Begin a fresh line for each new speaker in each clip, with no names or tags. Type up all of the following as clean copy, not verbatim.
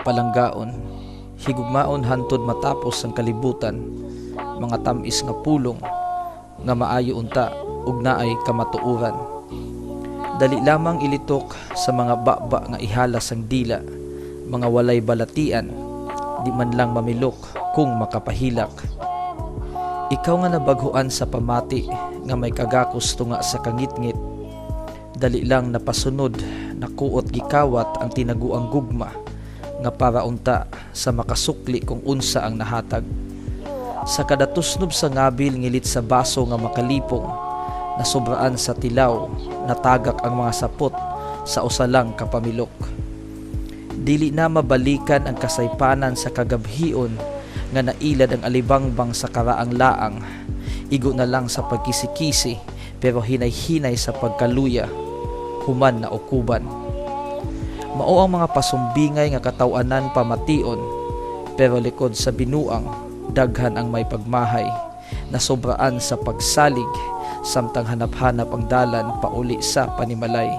Palanggaon, higugmaon hantod matapos ang kalibutan, mga tam-is nga pulong nga maayo unta ug naay kamatuoran. Dali lamang ilitok sa mga baba nga ihalas ang dila, mga walay balatian, di man lang mamilok kung makapahilak. Ikaw nga nabaghuan sa pamati nga may kagakos tunga sa kangitngit, dali lang napasunod, nakuot gikawat ang tinaguang gugma nga para unta sa makasukli kung unsa ang nahatag. Sa kada tusnob sa ngabil ngilit sa baso nga makalipong, nasobraan sa tilaw, natagak ang mga sapot sa usa lang ka pamilok. Dili na mabalikan ang kasaypanan sa kagabhion nga nailad ang alibangbang sa karaang laang, igo na lang sa pagkisikisi pero hinay-hinay sa pagkaluya, human na ukuban. Mao ang mga pasumbingay nga kataw-anan pamation, pero likod sa binuang, daghan ang may pagmahay, nasobraan sa pagsalig, samtang hanap-hanap ang dalan pauli sa panimalay.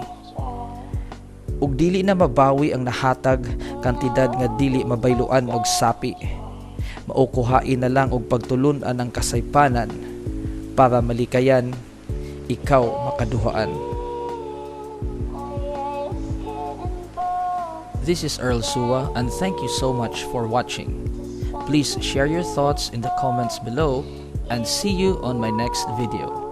Ug dili na mabawi ang nahatag, kantidad nga dili mabayloan og sapi. Mao kuhain na lang og pagtulun-an ang kasaypanan para malikayan ikaw makaduhaan. This is Earl Sua, and thank you so much for watching. Please share your thoughts in the comments below and see you on my next video.